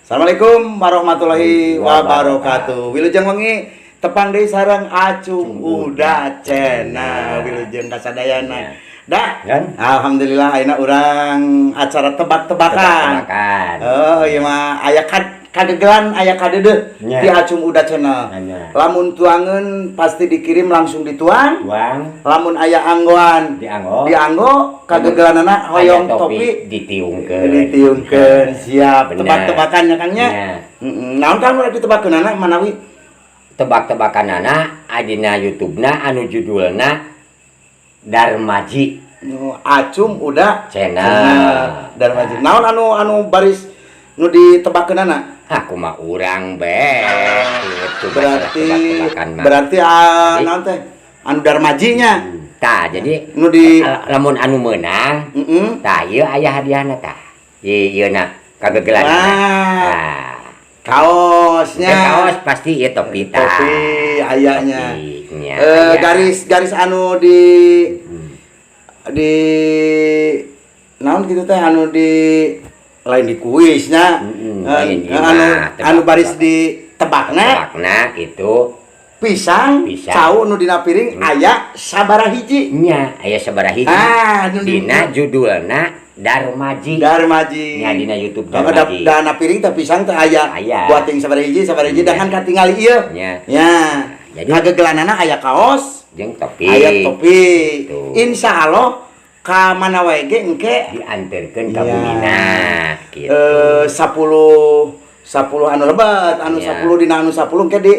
Assalamualaikum warahmatullahi wabarakatuh. Wilujeng wengi, tepang deui sareng Acung Uda Channel. Wilujeng kasadayana. Da, Kan? Alhamdulillah ayeuna urang acara tebak-tebakan. Tebak-tebakan. Oh, ieu mah aya kagegelan, aya kadeudeuh di Acung Uda Channel. Lamun tuangeun pasti dikirim, langsung dituang. Tuang. Lamun aya anggoan dianggo. Dianggo, kagegelanana hoyong Aya topi, ditiungkeun. Ditiungkeun, siap. Bener. Tebak-tebakannya, Kang, nya. Nya. Heeh. Naon kan udah ditebakkeunana manawi? Tebak-tebakanana adina YouTube-na anu judulna Darmaji. Nu Acung Uda Channel. Channel. Darmaji. Naon anu anu baris nu ditebakkeunana? Aku mah urang be gitu, masalah Berarti tebak-tebakan mah. Berarti ah, naon teh? Anu Darmajinya. Tah, jadi Nu di lamun anu menang, tah ieu aya hadiahna, tah. Ieu ieu na kagegelan. Ah. Tah. Kaosnya. Ke kaos pasti ieu topi, tah. Topi ayahnya. Topinya Eh, aya. Garis garis anu di di naon gitu teh, anu di lain di kuisnya. Eh, lain ieu anu mah, anu baris tebak-tebakan. Di tebakna Tebakna gitu. Pisang, Pisang. Cau nu dina piring aya sabaraha hiji? Nya aya sabaraha hiji? Ah, anu di Dina judulna Darmaji. Darmaji. Nya dina YouTube Kalau da, Darmaji. Dana piring teh pisang teh aya. Aya. Buat yang sabaraha hiji, sabaraha hiji, Nya. dengan katingali ieu. Nya. Ya. Jadi Kagegelanana aya kaos, jeung topi. Aya topi. Tuh. Insya Allah ka mana wae ge engke diantarkeun ka Iya. bumina gitu. Eh, 10 10 anu lebat, anu 10 dina anu 10 engke di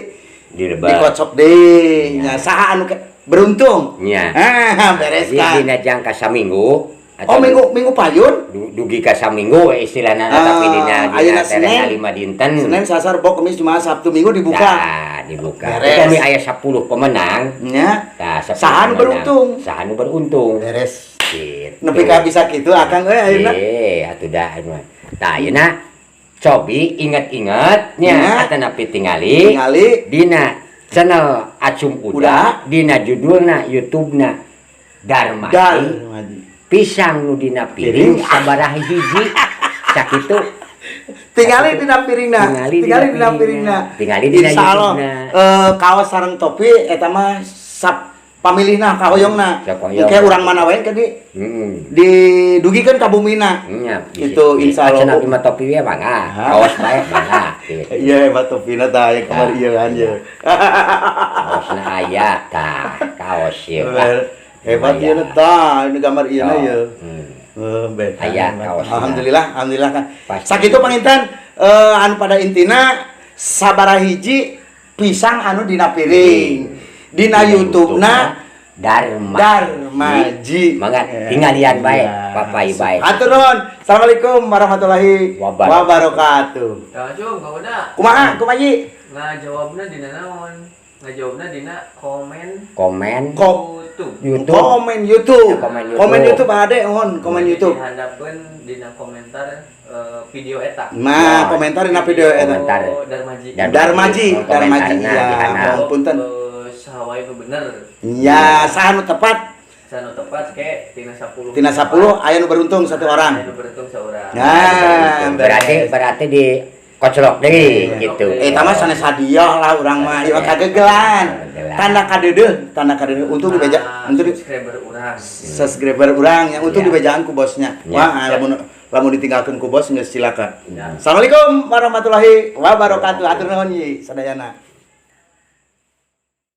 Dilebat. Dikocok deui. Nya saha anu beruntung. Nya. Ah, beres Jadi kan. dina jangka saminggu Oh, minggu minggu payun. Dugi ka saminggu we istilahna, Ah, tapi dina dina ayeuna terena Senin. 5 dinten. Senin, Selasa, Rebo, Kamis, Jumat, Sabtu, Minggu dibuka. Tah, dibuka. Beres. Upami aya 10 pemenang, Nya. Tah 10 Saha nu pemenang. Beruntung? Saha nu beruntung. Beres. Gitu. Nepi ka bisa kitu Akang euy ayeuna. Eh, atuh da anu. Tah, ayeuna cobi inget-inget nya atanapi tingali Tingali dina channel Acung Uda. Uda, dina judulna YouTube-na Darmaji, Darmaji. Pisang nu dina piring sabaraha hiji, sakitu. Tingali dina piringna. Tingali Tingali dina dina piringna. piringna. Tingali dina Insya Allah YouTube-na. Eh, kaos sareng topi eta mah sap pamilihna kahoyongna. Sakoyong. Engke urang mana wae ke di didugikeun ka bumina. Nya, Itu, insya Allah. Cenah mah topi we mangga, kaos bae mangga gitu. Iya, hebat topina tah aya kamari ieu kan ye. Kaosna aya tah, kaos ieu. Hebat ieu tah, ini gambar ieu na ieu. Eh, beda. Aya Hebat. kaosna. Alhamdulillah, alhamdulillah kan. Pasti. Sakitu panginten eh, anu pada intina sabaraha hiji pisang anu dina piring. Dina YouTube-na Dharma. Darmaji. Mangga tinggalian bae, Iya. papai bae. Hatur nuhun. Assalamualaikum warahmatullahi Wabarakatuh. Wabarakatuh. Ya, Cung, kau udah. Kumaha, kumaha Ji? Ngajawabna dina naon? Ngajawabna dina komen Komen YouTube. YouTube. Komen YouTube. Komen YouTube. Komen YouTube ade mohon komen Jadi YouTube. Dihandapkeun dina komentar eh, video eta. Nah, komentar dina video eta. Komentar. Darmaji. Darmaji, Oh, Darmaji komentarna ya, dihandap. mohon punten. Eh, saha wae nu bener. Ya, saha nu tepat? Saha nu tepat ke tina 10. Tina 10 aya nu beruntung satu orang. Aya nu beruntung seorang. Nah, Berarti beres. Berarti di koclok deui gitu. Eh, tama sanes hadiah lah urang mah, ieu kagegelan. Kagegelan. Tanda kadeudeuh, tanda kadeudeuh untuk dibeja, Nah, untuk di subscriber urang. Subscriber urang yang untuk dibejaan ku bosnya. Ya. Wah, lamun lamun ditinggalkeun ku bos geus cilaka. Ya. Assalamualaikum warahmatullahi wabarakatuh. Hatur nuhun, Yi, sadayana.